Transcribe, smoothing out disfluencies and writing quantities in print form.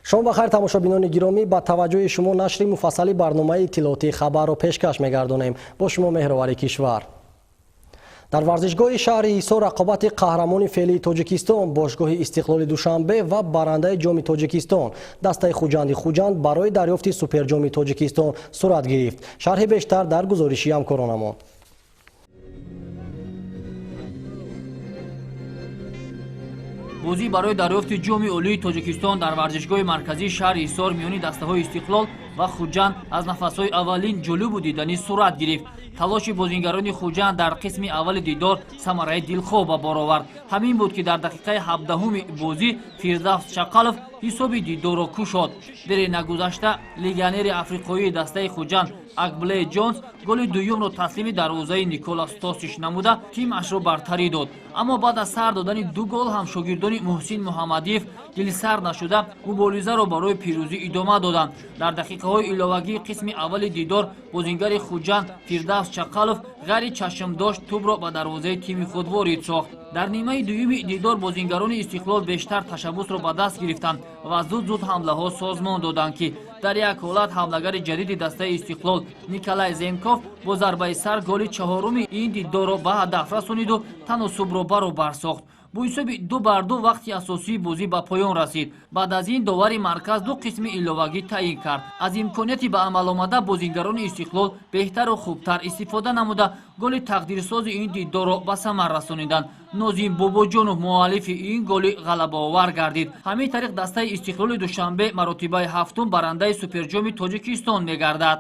Шом бахайр, тамошобинони гиромӣ. Ба таваҷҷӯҳи шумо нашри муфассали барномаи иттилоотии хабарро пешкаш мегардонем. Бо шумо меҳровари кишвар. Дар варзишгоҳи шаҳри Ҳисор рақобати қаҳрамони феълии Тоҷикистон, бошгоҳи Истиқлоли Душанбе ва барандаи ҷоми Тоҷикистон, дастаи Хуҷанди Хуҷанд барои дарёфти суперҷоми Тоҷикистон сурат гирифт. Шарҳи бештар дар гузориши ҳамкоронамон. Бозӣ барои дарёфти ҷоми олии Тоҷикистон дар варзишгоҳи марказии шаҳри Ҳисор миёни дастаҳои Истиқлол ва Хуҷанд аз нафасҳои аввалин ҷолибу диданӣ сурат гирифт. Талоши бозингарони Хуҷанд дар қисми аввали дидор самараи дилхоҳ ба бор овард. Ҳамин буд, ки дар дақиқаи 17-уми бозӣ Фирдавс Чақалов ҳисоби дидорро кушод. Дере нагузашта легионери африқоии дастаи Хуҷанд Акбле Ҷонс голи дуюмро таслими дарвозаи Николас Тосиш намуда, тимашро бартарӣ дод. Аммо баъд аз сар додани ду гол ҳам шогирдони Муҳсин Муҳаммадиев дилсард нашуда, муборизаро барои пирӯзӣ идома доданд. Дар дақиқаҳои иловагии қисми аввали дидор бозингари Хуҷанд Фирдавс Чақалов ғайри чашмдошт тӯбро ба дарвозаи тими худ ворид сохт. Дар нимаи дуюми дидор бозингарони Истиқлол бештар ташаббусро ба даст гирифтанд ва зуд-зуд ҳамлаҳо созмон доданд, ки дар як ҳолат ҳамлагари ҷадиди дастаи Истиқлол Николай Зенков бо зарбаи сар голи чаҳоруми ин дидорро ба ҳадаф расониду таносубро баробар сохт. Бо ҳисоби 2-2 вақти асосии бозӣ ба поён расид. Баъд аз ин довари марказ ду қисми иловагӣ таъин кард. Аз имконияти ба амал омада бозингарони Истиқлол беҳтару хубтар истифода намуда, голи тақдирсози ин дидорро ба самар расониданд. Нозим Бобоҷонов муаллифи ин голи ғалабаовар гардид. Ҳамин тариқ дастаи Истиқлоли Душанбе маротибаи ҳафтум барандаи суперҷоми Тоҷикистон мегардад.